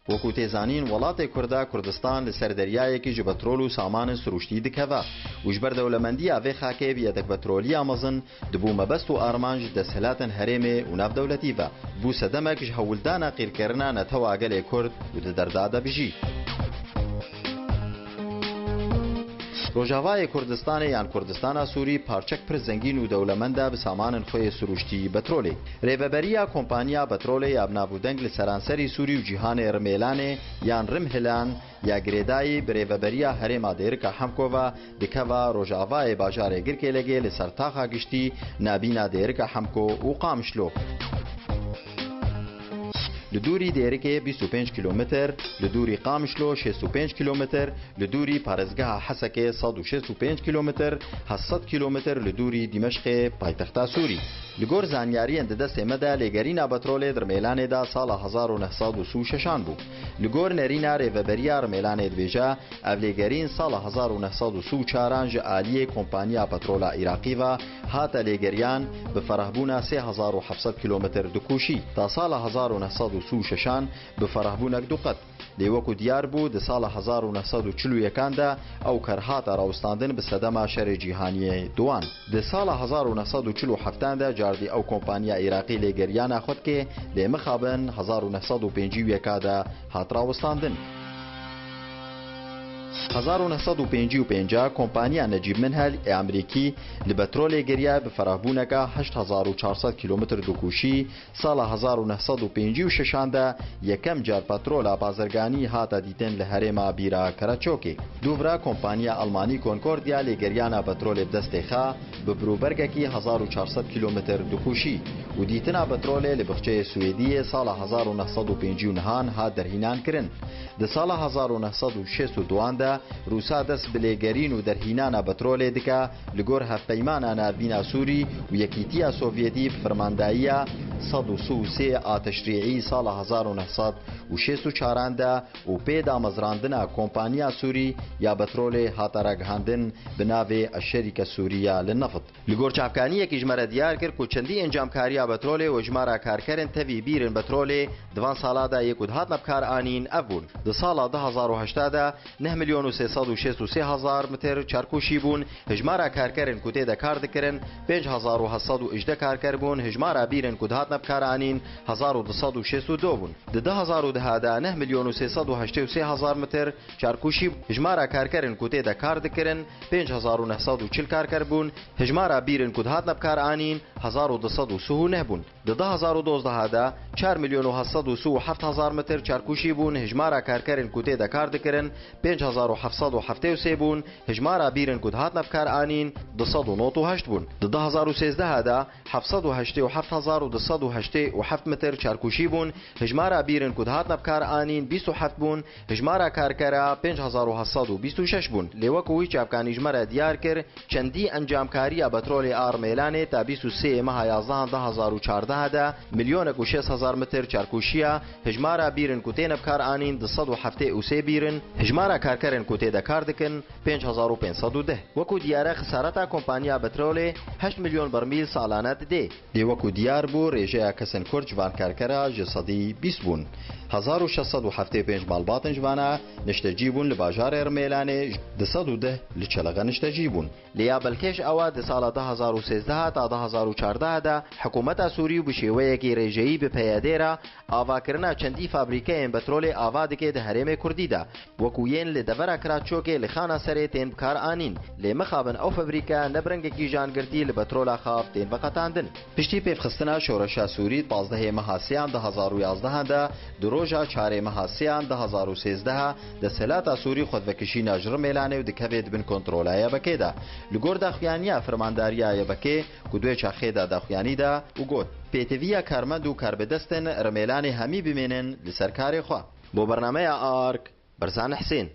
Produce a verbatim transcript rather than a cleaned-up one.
Wekû tê zanîn, welatê Kurda Kurdistan li ser deryayekî ji petrol û samanên sirûştî dikeve û ji ber dewlemendiya vê xakê bi yedek petroliya mezin dibû mebest û armanc desthilatên herêmê û navdewletî ve. Bû sedemek ji hewldana qîrkirina netewa gelê Kurd û di derda de bijî. Rojavayê Kurdistanê yan Kurdistana Sûrî parçek pir zengîn û dewlemend e bi samanên xwe yê sirûştî petrolê. Rêveberiya Kompaniya Petrolê ya bi nav û deng li seranserî Sûrî û cîhanê Rimêlanê yan Rimhilan ya girêdayî bi rêveberiya herêma Dêrika Hemko ve dikeva rojavayê bajarê Girkêlegê li ser taxa giştî nabîna Dêrika Hemko û Qamişlo. Li dûrî Dêrikê bîst û pênc kîlometr, li dûrî Qamişlo şêst û pênc kîlometr, li dûrî parêzgeha Hesekê sed û şêst û pênc kîlometr, heft sed kîlometr li dûrî Dîmeşqê, paytexta Sûrî. Li gor zanyariyên di destê me de, lêgerîna petrolê di Rmêlanê de sala hezar û neh sed û sî û şeşan bû. Li gor nerîna Rêveberiya Rmêlanê dibêje, ev lêgerîn sala hezar û neh sed û sî û çaran ji aliyê Kompaniya Petrola Iraqî ve hate lêgeriyan, bi ferehbûna sê hezar û heft sed kîlometr dikoşî. Ta sala hezar û neh sed û sî û şeşan bi ferehbûnek duqet. Lê wekû diyar bû, di sala hezar û neh sed û çil û yekan de ew ker hate rawestandin bi sedema Şerê Cîhaniyê Duwan. Di sala hezar û neh sed û çil û heftan de cardî ew kompaniya Iraqî lêgeriyana xwe dike, lê mixabin hezar û neh sed û pêncî û yeka de hat rawestandin. Hezar û neh sed û pêncî û pênc kompaniya Necîb Minhel ê Amerîkî li petrolê geriya bi ferehbûneka heşt hezar û çar sed kîlometr dikoşî. Sala hezar û neh sed û pêncî û şeşan de yekem car petrola bazirganî hate dîtin li herêma bîra Karaçokê. Dûvra kompaniya Almanî Concordia lêgeriyana petrolê bi destê xwe bi birûbergekî hezar û çar sed kîlometr dikoşî û dîtina petrolê li bixçeyê Swêdiyê sala hezar û neh sed û pêncî û nehan hat derhînan kirin. Di sala hezar û neh sed û şêst û duan de Rûsa dest bi lêgerîn û derhînana petrolê dike, li gor hevpeymana navbîna Sûrî û Yekîtiya Sovyetî bi fermandayiya sed û sî û sê a Teşrîî sala hezar û neh sed û şêst û çaran de û pê damezrandina kompaniya Sûrî ya petrolê hate ragihandin bi navê Eşşerîke Sûriya li Neft. Li gor çavkaniyekî ji me re diyar kir ku çendî encamkariya petrolê û hejmara karkerên tevî bîrên petrolê di van sala de yê ku dihatne bi kar anîn ev bûn. Di sala du hezar û heşta de neh milyon û sê sed û şêst û sê hezar metr çarkûşî bûn, hejmara karkerên ku tê de kar dikirin pênc hezar û heft sed û hejdeh karker bûn, hejmara bîrên ku dihatne bi kar anîn hezar û du sed û şêst û du bûn. Di du hezar û deh de neh milyon û sê sed û heştê û sê hezar metr çarkûşî bûn, hejmara karkerên ku tê de kar dikirin pênc hezar û neh sed û çil karker bûn, hejmara bîrên ku dihatne bi kar anîn hezar û du sed û sî û neh bûn. Di du hezar û dozdeh de çar milyon û heft sed û sî û heft hezar metr çarkûşî bûn, hejmara karkerên ku tê de kar dikirin pênc hezar û heft sed û heftê û sê bûn, hejmara bîrên ku dihatne bi kar anîn du sed û nod û heşt bûn. Di du hezar û sêzdeh de heft sed û heştê û heft hezar û du sed û heştê û heft metr çarkûşî bûn, hejmara bîrên ku dihatne bi kar anîn bîst û heft bûn, hejmara karkera pênc hezar û heft sed û bîst û şeş bûn. Lê wekû wî çavkanî ji me re diyar kir, çendî encamkariya petrolê a Rmêlanê ta bîst û sê meha yazdehan du hezar û çardeh de milyonek û şêst hezar metr çarkûşiya, hejmara bîrên ku têne bi kar anîn du sed û heftê û sê bîr in, hejmara karkerên ku tê de kar dikin pênc hezar û pênc sed û deh. Wekû diyar e, xisareta kompaniya petrolê heşt milyon bermîl salane didê. Lê wekû diyar bû, rêjeya kesên Kurd ji van karkera ji sedî bîst bûn. Hezar û şeş sed û heftê û pênc malbatên ji vana niştecî bûn li bajarê Rmêlanê, du sed û deh li Çelexe niştecî bûn. Lê ya belkêş ew e, di sala du hezar û sêzdeh ta du hezar û çardeh de hikûmeta Sûrî û bi şêweyekî rêjeyî bi P Y D re avakirina çendî fabrîkeyên petrolê ava dike di herêmê Kurdî de. Wekû yên li devera Kiraçokê li Xana Serê tên bi kar anîn. Lê mixabin ew febrîke ne bi rengekî jangirtî li petrola xav tên veqetandin. Piştî pêvxistina şoreşa Sûrî di pazdehê meha sêyan du hezar û yazdehan de, di roja çarê meha sêyan du hezar û sêzdeh desthelata Sûrî xwedvekişîna ji Rimêlanê û dikeve di bin kontrola Y B K'ê de. Li gor daxuyaniya Fermandariya Y B K'ê ku di wê çaxê de daxuyanî da û got, pêtiviya karmend û karbidestên Rimêlanê hemî bimînin li ser karê xwe. Bo bernameya Ark, Berzan Husên.